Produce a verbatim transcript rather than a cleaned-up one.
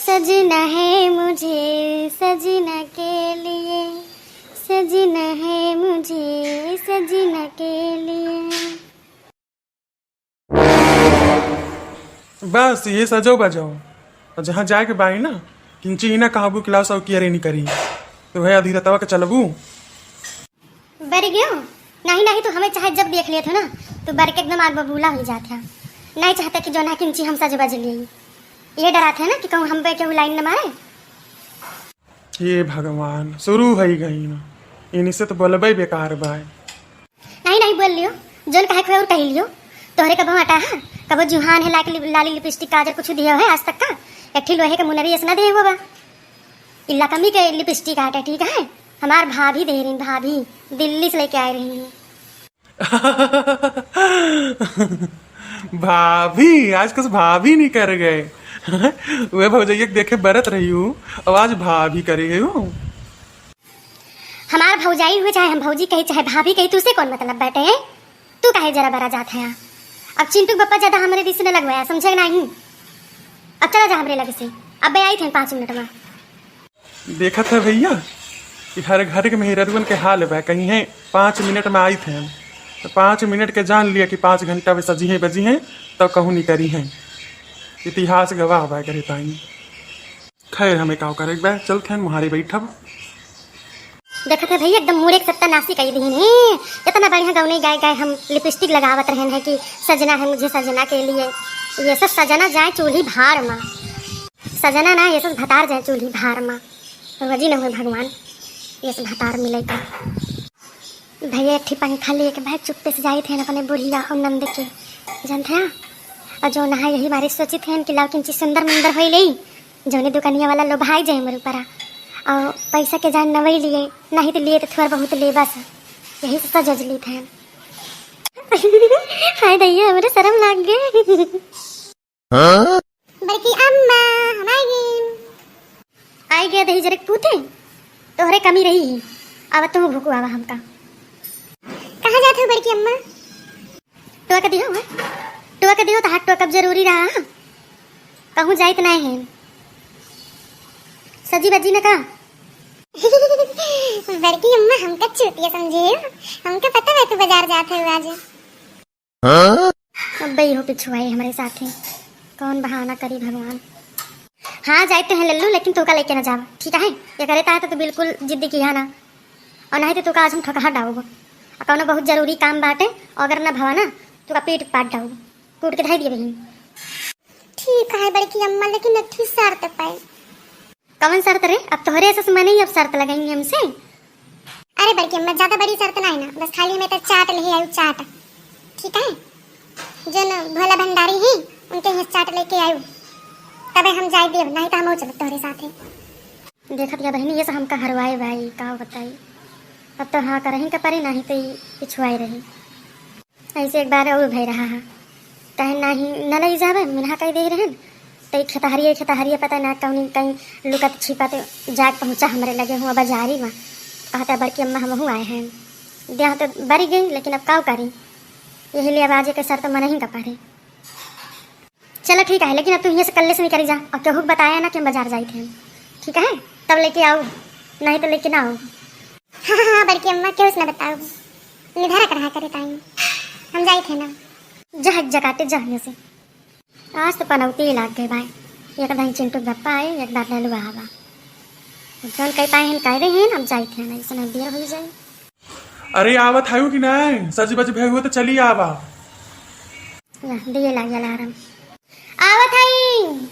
सजना है मुझे सजना के लिए, सजना है मुझे सजना के लिए। बस ये सजो बजो, और जहाँ जाए के बाई ना, किंची ही ना कहबू कि लाओ सौ किया रे निकरी, तो है अधीरतवा के चलबू। बर गयो? नहीं, नहीं, तू हमें चाहे जब देख लेत हो ना, तो बर के एकदम आग बबूला हो जात है। नहीं चाहते कि जो ना किंची हम सज बज ली। ये डरात है ना कि कहूँ हम पे केहू लाइन न मारे। हे भगवान, शुरू हो गई ना, इनसे तो बोलबे बेकार बा। नहीं, नहीं, बोल लियो, जोन कहे खोए और कह लियो। तोहरे कबो आटा है, कबो जुहान है, लाके लि-, लाली लिपस्टिक काजर कुछ दियो है आज तक का? एक ठे लोहे के मुनरी ऐसना दे हुआ बा। इल्ला कमी के लिपस्टिक आटा ठीक है, हमार भाभी दे रही, भाभी दिल्ली से लेके आए रही हैं। भाभी, आज कस भाभी नहीं कर गए। वे भौजैया के देखे बरत रही हूँ, और आज भाभी करे गई हूँ। हमार भौजाई हुए, चाहे हम भौजी कही, चाहे भाभी कही, तुसे कौन मतलब बैठे है? तू काहे जरा बरा जात है? अब चिंटू के बप्पा ज्यादा हमरे दिस न लगवाया, समझे नहीं? अब चला जा हमरे लगे से, अब आई थे पाँच मिनट में। देखत है भैया कि हर घर के मेहररुअन के हाल बा, कहीं है पाँच मिनट में आई थे, तो पाँच मिनट के जान लिया कि पाँच घंटा में सजी हैं बजी हैं, तो कहूँ नहीं करी हैं। इतिहास गवाह बा करे ताई। खैर, हमें काव करे बा, चल थे मुहारे बैठब। देखत है भैया, एकदम मूड एक सत्यानाशी कई दीन है। इतना बढ़िया गौने गाए गाए हम लिपस्टिक लगावत रहन है कि सजना है मुझे सजना के लिए। ये सब सजना जाए चूल्ही भार मा। सजना ना, ये सब भतार जाए चूल्ही भार मा। रोजी न हुए भगवान, ये सब भतार मिले का। भैया एक ठे पंखा लेके भाई चुप्पे से जाई थे अपने बुढ़िया और नंद के, जानते हैं? और जो नहा यही बारे सोचित हैं कि लाओ किंची सुंदर मुंदर होई ले, जौने दुकानिया वाला लोभाई जाए हमरे ऊपरा, और पैसा के जान नवई लिए, नहीं तो लिए तो थोड़ा बहुत ले बस, यही से सजज ली थे। हाय दैया, हमरे शर्म लाग गए। हाँ? बड़की अम्मा, हम आ गईन। आई गया दही जरे पूते, तोहरे कमी रही ही। अब तू भूकू आवा हमका। कहाँ जात हो बड़की अम्मा? टोक दियो, हाँ? टोक दियो तो हाथ टोकब जरूरी रहा, हाँ? कहूँ जाइत नहीं है। सजी बजी न का? बड़की अम्मा हमका चूतिया समझे हो? हमका पता है तू बाजार जात है आज। हाँ? अब्बे इहो पिछुआई हमरे साथे, कौन बहाना करी भगवान। हाँ, जाइत तो हैं लल्लू, लेकिन तोका लेके ना जावा, ठीक है? ये करे ताहे तो तू बिल्कुल जिद्दी किया ना, और नहीं तो तोका आज हम ठोकहा डाउब। और कौनो बहुत जरूरी काम बाटे, और अगर ना भवा ना, तोका पीट पाट डाउब, कूट के धाई दिए बहिन। ठीक है बड़की अम्मा, लेकिन एक ठे शर्त पे। कवन शर्त रे? अब तोहरे ऐसे से मने ही अब शर्त लगाएंगे हमसे। अरे बड़की अम्मा, ज्यादा बड़ी शर्त ना है ना, बस खाली हमें तो चाट ले आयु, चाट, ठीक है? जो न भोला भंडारी ही, उनके यहाँ चाट लेके आयु, तबे हम जाए देव, नहीं तो हम चलत तोहरे साथे। देखत या बहिनी, ये सब हमका हरवाए भाई, का बताई। अब तो हाँ करही का परी, नहीं तो ई पिछुआई रही। ऐसे एक बार और भय रहा है, कहे नाही न लई जावे, मिनहा कही दे रहन, तो ई खेतहरिये, खेतहरिये पता ना कौनी कहीं लुकत छिपत जाके पहुँचा हमरे लगे हुआ बाजारी में। कहता बड़की अम्मा हमहू आए हैं, देह तो बरी गई, लेकिन अब काव करी, यही लिए अब आज के शर्त मनही का परे। चलो ठीक है, लेकिन अब तू यहाँ से कल्ले से निकल जा और केहू के बताया ना कि हम बाजार जाई थे, ठीक है? तब लेके आओ, नहीं तो लेके ना आओ। हाँ, हाँ, हाँ, बड़की अम्मा, केहू से ना बताओ, निधरा कर रहा करे ताई, हम जाई थे ना। जा हट जकाटे जा यहाँ से। आज तो पनौती ही लाग गए भाई, एक दाई चिंटू के बप्पा आए, एक दाई ललुआ आवा। जौन कह पाए हैं कह रहे हैं, अब जाई थे ना, इसने देर हो जाए। अरे आवत हयू कि नहीं? सज बज भय हुए तो चली आवा। ला, दिए लागी अलार्म। आवत हई।